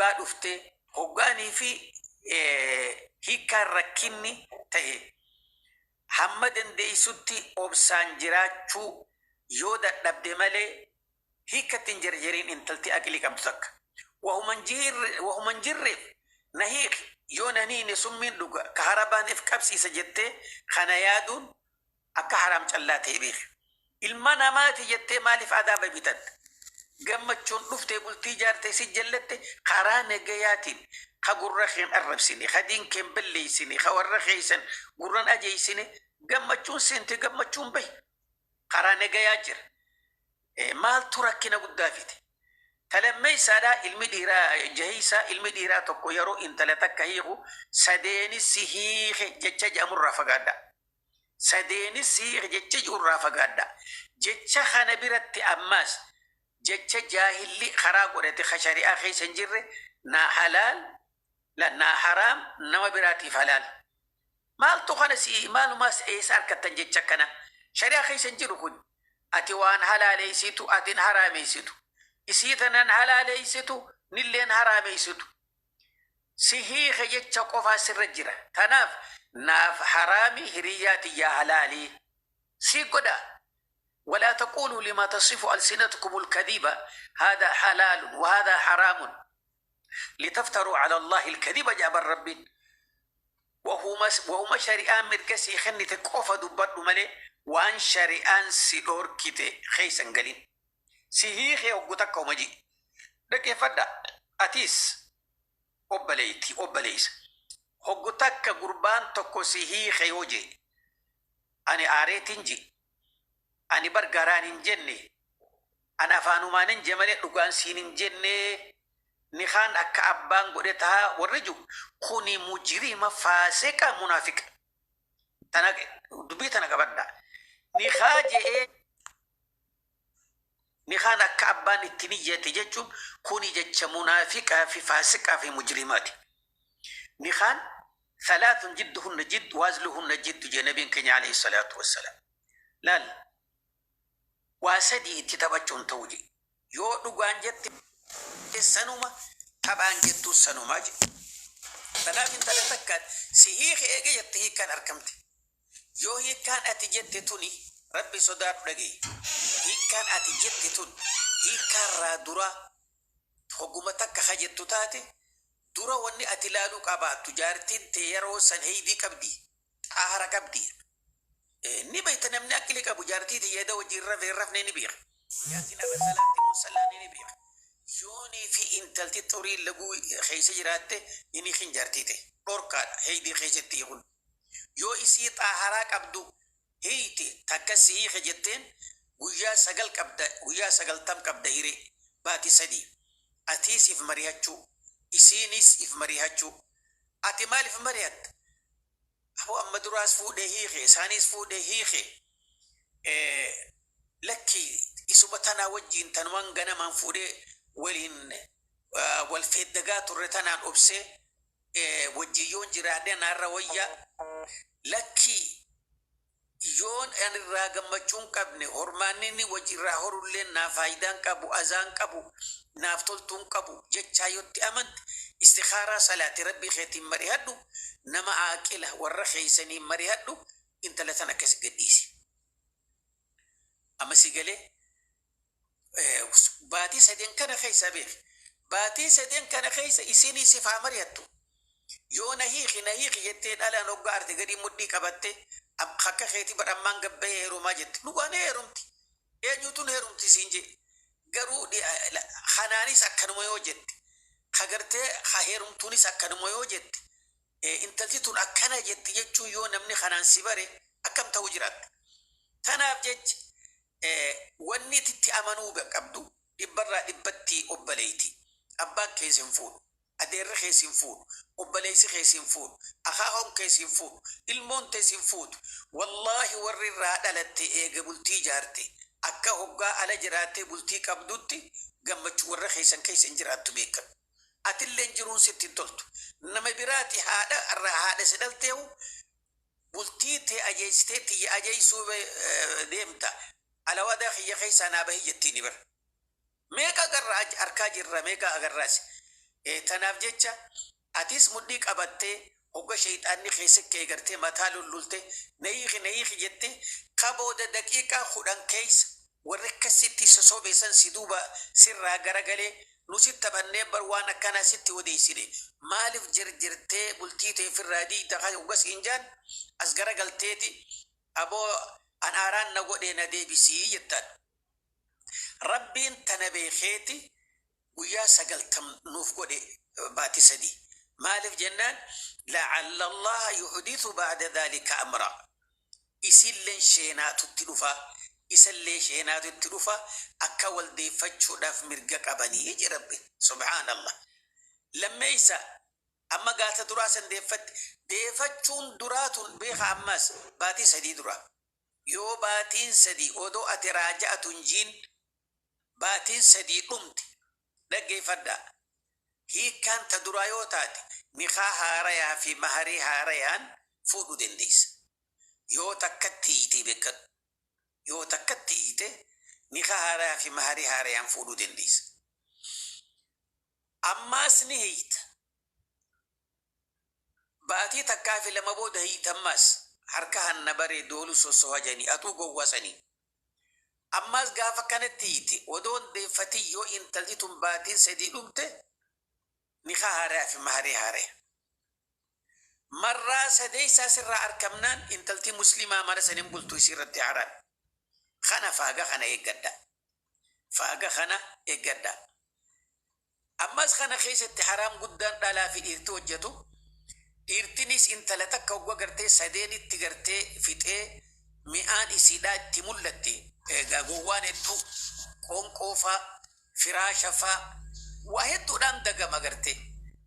Hoggaa dhufte, hoggaanii fi hiikkaan rakkinni ta'e, hamma dandeessutti obsaan jiraachuu yoo dadhabde malee hiikkatti hin jarjariin. Intalti aqlii qabdu takka wahuma hin jirreef na hiiki, yoo na hiine summiin dhuga ka harabaan if qabsiisa jettee kana yaaduun akka haraam callaa ta'e beeki. Ilma namaati jettee maaliif adaaba bitatta? Gammachuun dhuftee bultii jaarte, si jallatte, karaa nagayaatiin, ka gurra keen arrabsine, ka diin keen balleessine, ka warra keeysan gurran ajeessine, gammachuun seente, gammachuun bahi. Karaa nagayaa jira. Maaltu rakkina guddaa fide? Talammeessaadhaa, ilmi dhiiraa jahiisaa, ilmi dhiiraa tokko yeroo intala takka hiiku "sadeenis si hiike" jecha jedhamurraa fagaadha. "Sadeenis si hiike" jecha jedhurraa fagaadha. Jecha kana biratti ammaas jecha jaahilli karaa godhate ka shari'aa keessa hin jirre, naa halaal, la naa haraam, nama biraatiif halaal. Maaltu kana si maalumaas eessa argattan? Jecha kana shari'aa keessa hin jiru kun. Ati waan halaaleessitu, atin haraameessitu. Isii tanan halaaleessitu, nilleen haraameessitu. Si hiike jecha qofaa sirra jira. Tanaaf naaf haraami, hiriyyaa tiyyaa halaalii. Si godha. ولا تقولوا لما تصف ألسنتكم الكذب هذا حلال وهذا حرام لتفتروا على الله الكذب. جاب الرب wahuma shari'aan mirga sii kennite qofa dubbadhu malee waan shari'aan si dhorkite keessa hin galin. Si hiikee hoggu takka homa ji'i. Dhaggeeffadha, atiis obboleeyti, obboleessa. Hoggu takka gurbaan tokko si hiike yoo jee, "Ani aareetiin ji, ani bar garaan hin jenne, ani afaanumaan hin je malee dhugaan siin hin jenne, nikaan akka abbaan godhe tahaa" warri jiru kuni mujrima, faasiqa, munaafiqa. Tana dubbii tana qabadha. Nikaa je'ee nikaan akka abbaan itti niyyate jechuun kuni jecha munaafiqaa fi faasiqaa fi mujrimaati. Nikaan ثلاث جدهن جد وهزلهن جد jee nabiin keenya عليه الصلاة والسلام. Laal, waa sadii itti taphachuun ta'u je. Yoo dhugaan jette sanuma, taphaan jettu sanumaa jedhe. Kanaaf intala takkaan si hiike eege jette, hiikkaan argamte. Yoo hiikkaan ati jette tuni, rabbi sodaadhu, dhagaye. Hiikkaan ati jette tun hiikkaarraa dura hogguma takka ka jettu taate, dura wanni ati ilaaluu qabaattu, jaartiin tee yeroo san heydii qabdi, xaahara qabdi. Ni beekta, namni aqli qabu jaartii tiyya wajjin rafe hin rafne ni beeka. Jaartiin arra salaatti mun salaanne ni beeka. Yoonii fi intalti xurii laguu keessa jiraatte, inni hin jaartii ta'e. Dhorkaadha heydii keessatti hiikun. Yoo isii xaaharaa qabdu hiite, takka si hiike jetteen, guyyaa 9 qabda, guyyaa 90 qabda hiree baati 3. Atiis if marihachuu, isiinis if marihachuu. Ati maaliif marihatta? Aboo, amma duraas fuudhee hiike, isaaniis fuudhee hiike. Lakki, isuma tanaa wajjiin tanumaan ganamaan fuudhee waliin wal feeddagaa turre tanaan obsee wajjin yoon jiraadhe naarra wayya. Lakki, yoon an irraa gammachuu hin qabne, hormaanni inni wajji irraa horulleen naa faayidaan qabu, azaan qabu, naaf toltuun qabu jechaa yotti amante, istikhaaraa salaati, rabbii keetiin marihadhu, nama aaqila warra keeysaniin marihadhu, intala tan akkasi gadhiisi. Amma si galee, baatii sadeen kana keessa beeki. Baatii sadeen kana keessa isinii sif haa mari'attu. Yoo "na hiiki, na hiiki" jettee dhalaan hoggaa arte gadi mudhii qabatte, akka keetii badhammaan gabbahee heerumaa jette. Dhugaan heerumti. Eenyutu heerumti siin jee. Garuu kanaanis akkanuma yoo jette, kagartee ha heerumtuunis akkanuma yoo jette, intalti tun akkana jetti jechuun yoo namni kanaan si bare akkam ta'uu jiraatta? Tanaaf jecha wanni itti amanuu qabdu dhibbarraa dhibbatti, obboleeyti. Abbaan keessa hin fuudhu. Adeerri keessa hin fuudhu. Obboleessi keessa hin fuudhu. Akaakoon keessa hin fuudhu. Ilmoon teessa hin fuutu. Wallaahi, warri irraa dhalatte eega bultii ijaarte akka hoggaa ala jiraattee bultii qabdutti gammachuu warra keessan keessa hin jiraattu, beekamu. Atilleen jiruun sitti hin toltu. Nama biraati haadha irraa haadha si dhalteehu bultii tee ajeessitee tiyya ajeessuu deemta. Alawadaa kiyya keessaa naa bahi jettiin bara. Meeqa agarraa, arkaa jirra, meeqa agarraas. Tanaaf jecha atis mudhii qabattee hogga sheyxaanni keessa kee gartee mataa lullulte, na hiiki, na hiiki jette, ka booda daqiiqaa 10 keessa warri akkasitti sosobe san si duuba sirraa garagalee, nu si taphannee bar, waan akkanaa sitti odeessine, maaliif jirjirtee bultii tee firraa diigda ka hogga siin jaan, as garagalteeti, aboo an aaraan na godhee, na deebisii jettaan. Rabbiin tana beekeeti guyyaa 90 nuuf godhe, baati 3. Maaliif jennaan, la'alla Allaha yuhdithu ba'da dhaalika amra. Isiilleen sheenaatutti dhufa, isallee sheenaatutti dhufa, akka wal deeffachuudhaaf mirga qabanii jedhe Rabbi. Subhaanallah. Lammeeysa, amma gaata duraa san deeffatti. Deefachuun duraa tun beeka, ammas baatii 3 dura. Yoo baatiin 3 odoo ati raaja'atu hin jiin baatiin 3 dhumte, dhaggeeffadhaa, hiikkaan ta duraa yoo taate, nikaa haarayaa fi maharii haarayaan fuudhuu dandeessa. Yoo takkatti hiite beekkadhu. Yoo takkatti hiite, nikaa haarayaa fi maharii haarayaan fuudhuu dandeessa. Ammaas ni hiita. Baatii takkaa fi lama booda hiita ammaas. Harka hanna baree doolu sossoha janii atuu gowwaa sanii. Ammaas gaafa kanatti hiite, odoo hin deeffatin yoo intalti tun baatiin 3 dhumte, nikaa haaraya fi maharii haaraya. Marraa sadeessaa sirraa arkamnaan, intalti muslimaa mana san hin bultu, isii irratti haraami. Kana faaga kana eeggadhaa. Faaga kana eeggadhaa. Ammas kana keessatti haraam guddaan dhalaa fi dhiirti hojjatu, dhiirtinis intala takka hogga gartee sadeenitti gartee fixee mi'aan isiidhaa itti mul'atte, egaa gowwaan hedduu qoonqoo faa, firaasha faa, waa hedduudhaan dagama gartee.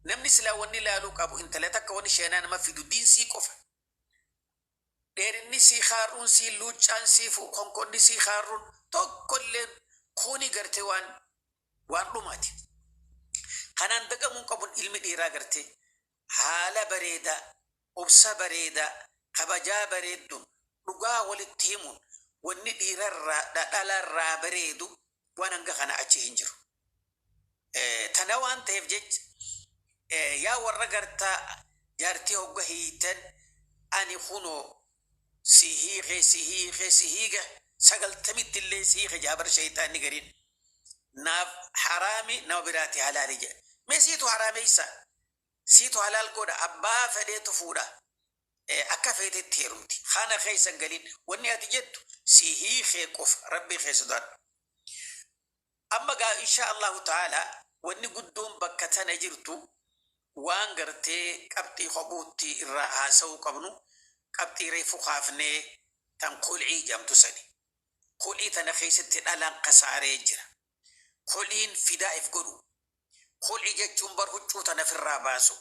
Namni silaa wanni laaluu qabu, intala takka wanni sheenaa nama fidu diinsii qofa. Dheerinni sii kaarruun sii luuccaan sii konkonni sii kaarruun tokkolleen kuni gartee waan dhumaati. Kanaan dagamuun qabuun ilmi dhiiraa gartee haala bareedaa, obsa bareedaa, kabajaa bareedduun, dhugaa walitti himuun, wanni dhiirarraa dhalaarraa bareedu waan hanga kana achi hin jiru. Tana waan ta'eef jecha, yaa warra gartaa jaartii hogga hiitan, ani kunoo si hiike, si hiike, si hiike, 90tti illee si hiike jaabar, shayxaanni gariin naaf haraami, nama biraati halaali jedha. Mee siitu haraameessa, siitu halaal godha, abbaa fedheetu fuudha, akka feetetti heerumti. Kana keessa hin galin. Wanni ati jettu si hiikee qofa. Rabbii kee sodaadhu. Amma gaa insha Allahu ta'ala wanni guddoon bakka tana jirtu, waan gartee qabxii kophuutti irraa haasa'uu qabnu, qabxii reefu kaafnee tan khul'ii jedhamtu sani. Khul'ii tana keessatti dhalaan kasaaree jira. Khul'iin fidaa if godhu. Khul'ii jechuun bar huccuu tana firraa baasu.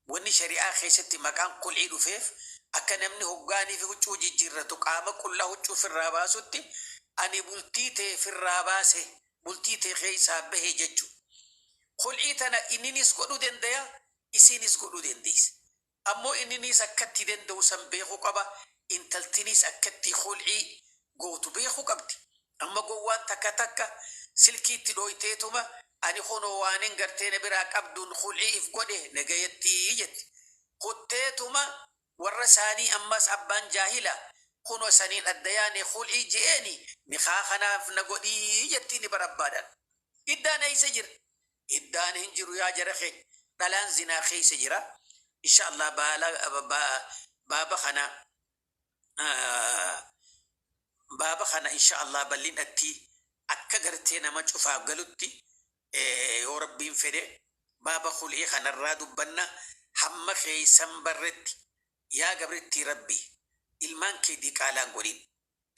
Wanni shari'aa keessatti maqaan khul'ii dhufeef, akka namni hoggaanii fi huccuu jijjiirratu qaama qullaa huccuu firraa baasutti, ani bultii tee firraa baase, bultii tee keessaa bahe jechu. Khul'ii tana inninis godhuu dandaya, isiinis godhuu dandeessi. Ammoo inniniis akkatti danda'u san beekuu qaba, intaltiniis akkatti khul'ii gootu beekuu qabdi. Amma gowwaan takka takka silkiitti dhooyteetuma, ani kunoo waanin gartee na biraa qabduun khul'ii if godhe nagayattii jetti. Kutteetuma warra isaanii, ammas abbaan jaahila, kunoo saniin adda yaane, khul'ii je'eeni, nikaa kanaaf na godhii jettiini bar abbaadhaan. Iddaan eeysa jira? Iddaan hin jiru yaa jara keenya. Dhalaan zinaa keessa jira. Insha Allah baala baaba kana, baaba kana insha Allah bal'inatti akka gartee nama cufaaf galutti, yoo Rabbiin fedhe, baaba khul'ii kanarraa dubbanna. Hamma keessan barretti, yaa gabrittii Rabbii, ilmaan kee diqaalaan godhin,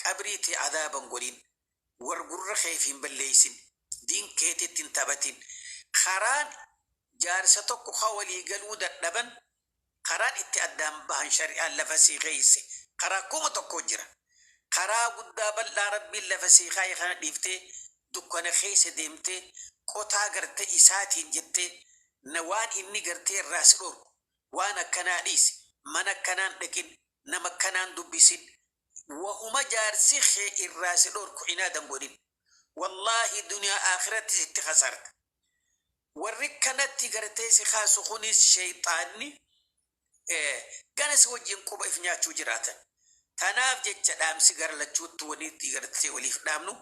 qabrii tee adaaban godhin, war gurra keef hin balleeysin, diin keetitti hin taphatin. Karaan jaarsa tokko ka walii galuu dadhaban karaan itti addaan bahan shari'aan lafa sii keeyse karaa 1000 jira. Karaa guddaa bal'aa Rabbiin lafa sii kaaye kana dhiiftee dukkana keessa deemtee qotaa garte isaatiin jettee, na waan inni gartee irraa si dhorku, waan akkanaa dhiisi, mana akkanaan dhaqin, nama akkanaan dubbisin, wahuma jaarsi kee irraa si dhorku inaadan godhin. Wallaahi duniyaa akhirattis itti kasaarta. Warri kanatti gartee si kaasu kunis sheyxaanni gana si wajjin quba if nyaachuu jiraatan. Tanaaf jecha dhaamsi gara lachuuttu walitti gartee waliif dhaamnu,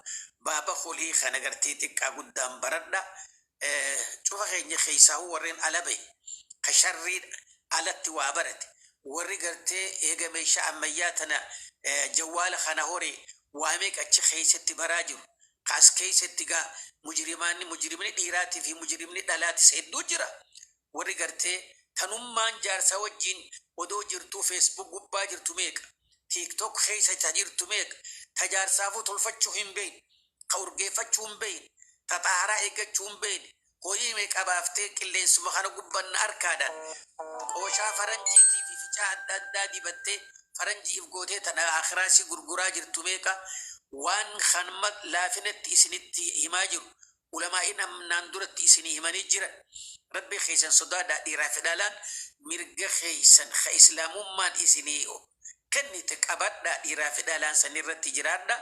baaba khul'ii kana gartee xiqqaa guddaan baradha. Cufa keenya keessaahuu warreen ala bahe, ka sharrii alatti waa barate, warri gartee eega meeshaa ammayyaa tana jawwaala kana hore waa meeqa achi keessatti baraa jiru. Ka as keessatti gaa mujrimaanni, mujrimni dhiiraatii fi mujrimni dhalaatis hedduu jira. Warri gartee tanummaan jaarsa wajjiin odoo jirtuu Facebook gubbaa jirtu meeqa? TikTok keessa ta jirtu meeqa? Ta jaarsaafuu tolfachuu hin beeyne, ka urgeeffachuu hin beeyne, ta xaharaa eeggachuu hin beeyne, horii meeqa baaftee qilleensuma kana gubban na arkaadhaan qooshaa faranjiitii fi ficaa adda addaa dibattee faranjii if gootee tana akhiraa si gurguraa jirtu meeqa? Waan kanma laafinatti isinitti himaa jiru ulamaa'iin amnaan duratti isinii himanii jiran. Rabbii keessan sodaadhaa, dhiiraa fi dhalaan mirga keessan ka islaamummaan isinii kennite qabadhaa, dhiiraa fi dhalaan sanirratti jiraadhaa.